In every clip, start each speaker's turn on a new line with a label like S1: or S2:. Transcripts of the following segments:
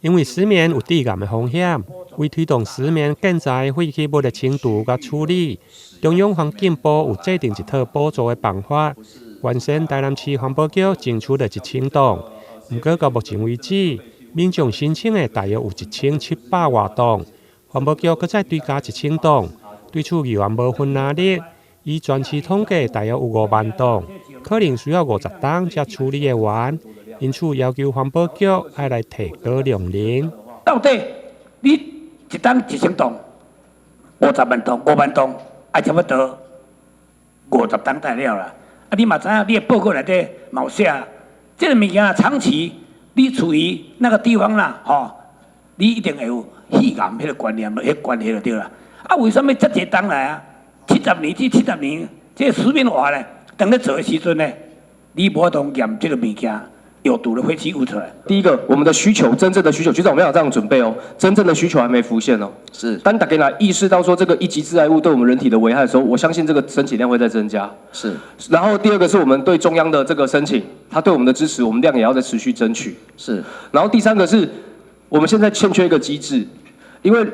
S1: 因為石棉有致癌的風險，為推動石棉建材廢棄物的清除佮處理，中央環境部有制定一套補助的辦法。原先台南市環保局爭取了1000棟，毋過到目前為止，民眾申請的大約有1700外棟，環保局閣再追加一千棟，對此議員無分藍綠，以全市統計大約有5萬棟，可能需要50冬才處理會完，因此要求環保局愛來提高量能。
S2: 到底你一冬1000棟，50萬棟，5萬棟，啊差不多50冬才了啦。啊，你嘛知影，你的報告內底嘛有寫，這个物件長期你處於那個地方啦，吼，你一定會有肺癌彼個觀念，彼個關係就對啦。啊，為啥物遮濟冬來啊？70年至70年，這个石棉瓦咧，當咧做的時陣呢，你無法度驗這个物件有毒的廢棄物出來。
S3: 第一個，我們的需求，真正的需求，局長我們要有這樣準備哦，真正的需求還沒浮現哦。當大家來意識到說這個一級致癌物對我們人體的危害的時候，我相信這個申請量會再增加。然後第二個是我們對中央的這個申請，他對我們的支持，我們量也要再持續爭取。然後第三個是，我們現在欠缺一個機制，因為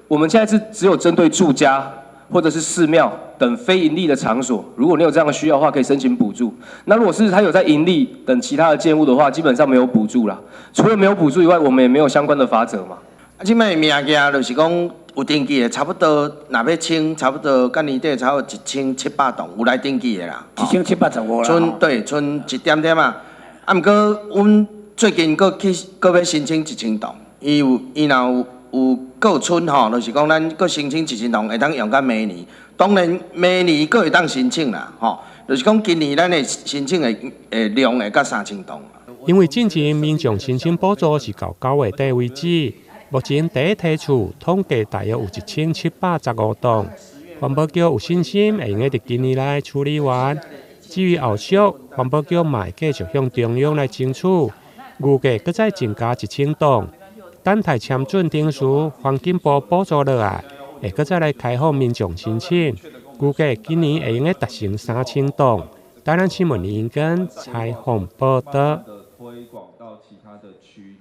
S3: 我們現在是只有針對住家或者是寺廟等非營利的場所，如果你有這樣的需要的話，可以申請補助。那如果是他有在營利等其他的建物的話，基本上沒有補助啦。除了沒有補助以外，我們也沒有相關的罰則嘛。
S4: 啊，這擺物件就是講有登記的，差不多若欲清，差不多到年底差不多1700棟有來登記的啦。
S2: 1775啦。
S4: 賰對，賰一點點啊。啊，毋過阮最近閣去閣欲申請一千棟，伊有伊若有有過春吼，就是講咱閣申請一千棟會當用到明年。當然明年閣會當申請啦，吼，就是講今年咱的申請的量會到3000棟。
S1: 因為進前民眾申請補助是到9月底為止，目前第一提出統計大約有1715棟，環保局有信心會用得佇今年內處理完。至於後續，環保局嘛會繼續向中央來爭取，預計閣再增加一千棟。等待簽准程序，環境部補助落來，會閣再來開放民眾申請，估計今年會用得達成3000棟。台南新聞林根採訪報導。